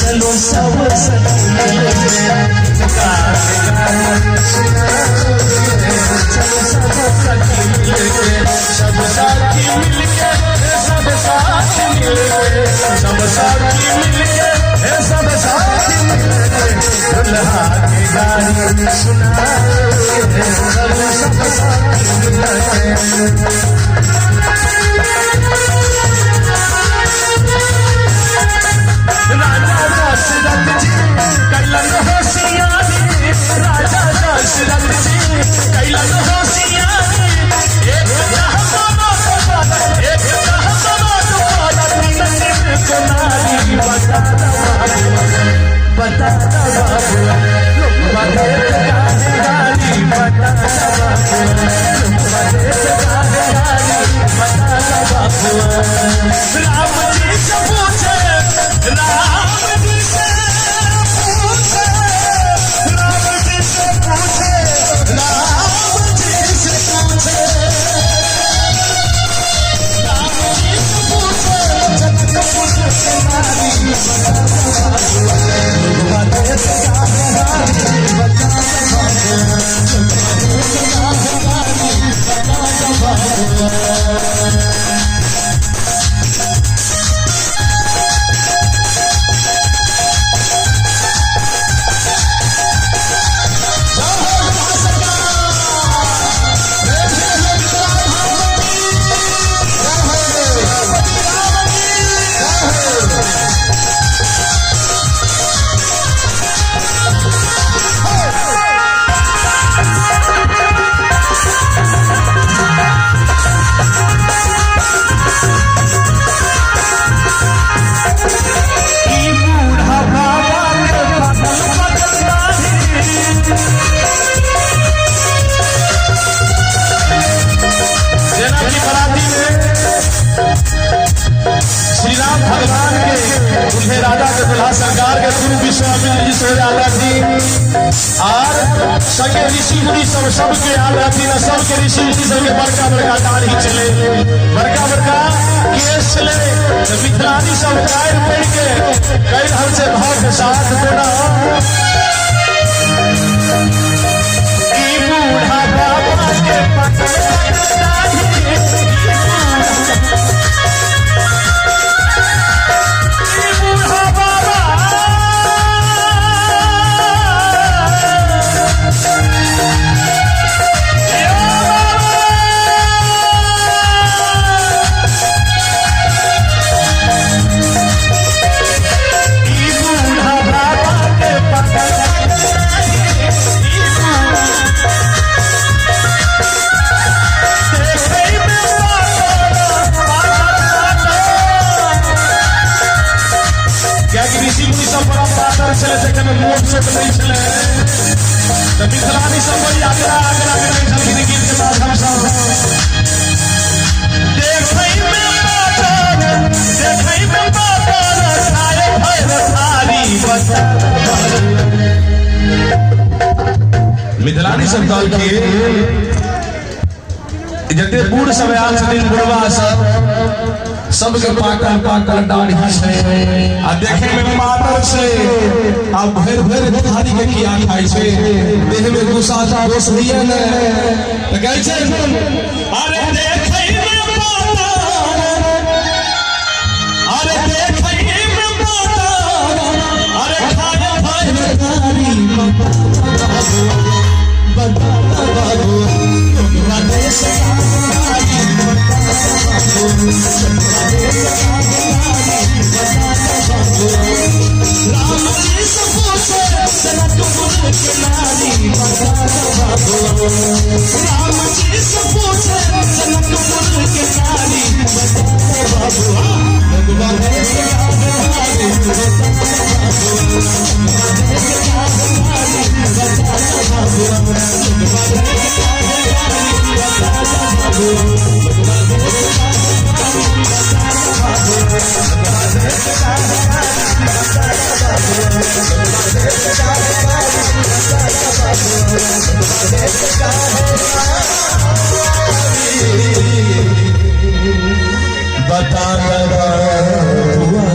चलो सब सखी मिलके दुल्हा के गारी सुनाओगे। चलो सब सखी मिलके, सब साथी मिलके, सब साथी मिलके, सब साथी मिलके, सब साथी मिलके दुल्हा के गारी सुनाओगे। चलो सब साथी मिलके। राजा दशरथ जी कैलन होशियारी, राजा दशरथ जी कैलन होशियारी, एक एक नारी बता बता बाबू गारी बता बाबू। राम जी से पूछे, राम जी से पूछे, राम जी से पूछे, राम जी से पूछे, राम जी से पूछे जनकपुर के नारी बता बाबू बता बाबू। ई बूढ़ा बाबा के पागल पागल दाढ़ी, जेना कि बराती में श्री राम भगवान के दुल्हे राजा के दुल्हा सरकार के गुरु विश्वामित्र जी से आल रहथिन आर संगे ऋषि मुनि सब सबके आल रहथिन आ सबके ऋषि मुनि सबके बड़का बड़का दाढ़ी छलै, बड़का बड़का केश छलै। तऽ मिथिलानी सब गारि पढ़ि के कहि रहल छै भाव के साथ कोना ई बूढ़ा बाबा के पागल पागल दाढ़ी, ई बूढ़ा बाबा यो बाबा, ई बूढ़ा बाबा के पागल देखै में पागल पागल पागल, कियाकि ऋषि मुनि सब बड़ा पातर छलै, देखै में मोट सोट नहि छलै, तऽ मिथिलानी सब बड़ी आगरा आगरा करै छलखिन गीत के माध्यम सँ। देखै में पातर, देखै में पातर, खाए भर थारी बता। मिथिलानी सब कहलखिन जते बूढ़ सब आयल छथिन, बुढ़वा सब, सबके पाकल पाकल दाढ़ी छै आ देखे में पातर छै आ भरि भरि थारी के किया खाइ छै, देह में गुस्सा दोष होइए ने। तऽ कहै छै अरे देखै में पातर, अरे देखै में पातर, अरे खाए भरि थारी बता बाबू। राम जी से पूछे जनकपुर के नारी बता बाबू, राम जी से पूछे जनकपुर के नारी बता बाबू। भगवान से बता।